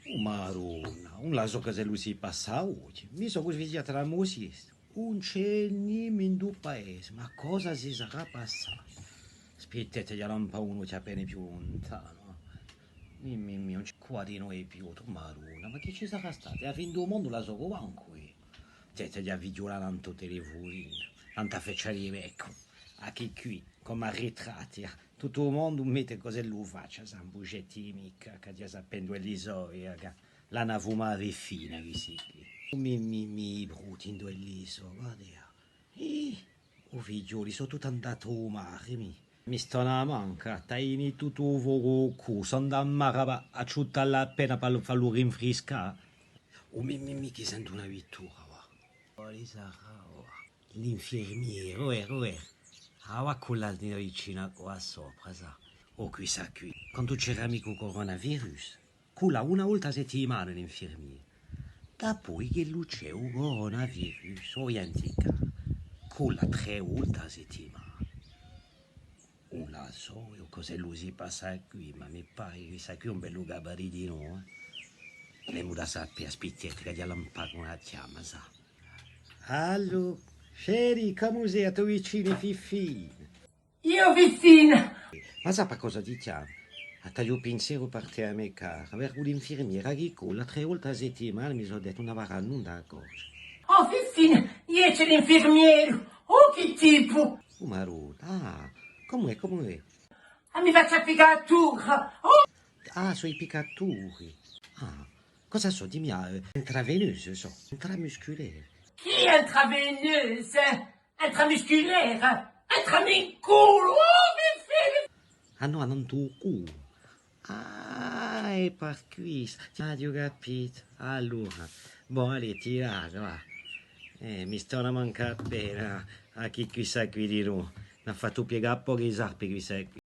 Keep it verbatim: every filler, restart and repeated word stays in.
Oh Maronna, ùn la sò cosa ellu si passa oghje. Mi sò cusì svegliata da a mo siesta. Ùn ci hè nimu in u paese, ma cosa si sarà passatu? Aspittete, aghju à lampà un ochju appena più luntanu. Mì, mì, mì, ùn ci hè quasi nimu più, o Maronna, ma chì ci sarà statu? Hè a fine di u mondu, ùn la sò mancu eiu. Aspittete, aghju à fighjulà nantu à u telefuninu, nantu à a faccia di u beccu. Ah, chì quì, cum'è à ritratti, eh. Tuttu u mondu mette cos'ellu face, sà, ùn ci hè micca, chì aghju à sapè induve elli sò, eh, chì l'anu à fumà a fiffina, quissi quì. Mì, mì, mì, i brutti induve elli sò, guarda. Ih, o figlioli, sò tutti andati à u mare, mì. Mi stona mancu, t'aini tuttu u focu à u cù, sò andati à mare à, à ciuttà l'appena per fallu rinfriscà. O mì, mì, mì, chì sentu una vittura, và. Quale sarà, và? L'infirmieru, veru, veru. Ah, và, quella vicina quà sopra, sà. O quissa quì. Quandu c'era micca u coronavirus, quella una volta à settimana l'infirmieru. Dapoi ch'ellu ci hè u coronavirus, o ghjenti cà, quella trè volte à settimana. Ùn la sò eiu cos'ellu si passa quì, ma mi pare chì quissa quì hè un bellu gabaritinu, eh. L'emu da sapè, aspittete, ch'aghju à lampà una chjama, sà. Allò, chéri, cumu sè, a to vicina Fiffina? Eiu, Fiffina! Ma sà per cosa ti chjamu? Ah, t'aghju u pinsieru per tè, a me cara, per quill'infirmiera chì quella trè volte à settimana, mi sò dettu, ùn avarà nunda à accorghje. Oh, Fiffina, eiu ci hè l'infirmieru! Oh, chì tipu! Oh, Maronna, ah, cumu hè, cumu hè? Ah, mi face a piccatura! Oh! Ah, sò i piccaturi. Ah, cosa sò, dimmi, ah, eh, intraveneuse sò, intramusculaire. Chì hè intraveneuse? Intramusculaire, intrami in culu, oh, Fiffina! Ah nò, nantu à u culu. Ah, hè per quissa. Aghju capitu. Allora, bon, allez, ti lasciu, và. Eh, mi stona mancu appena, à chì quissa quì dinò. M'hà fattu piegà pochi sarpi quissa quì.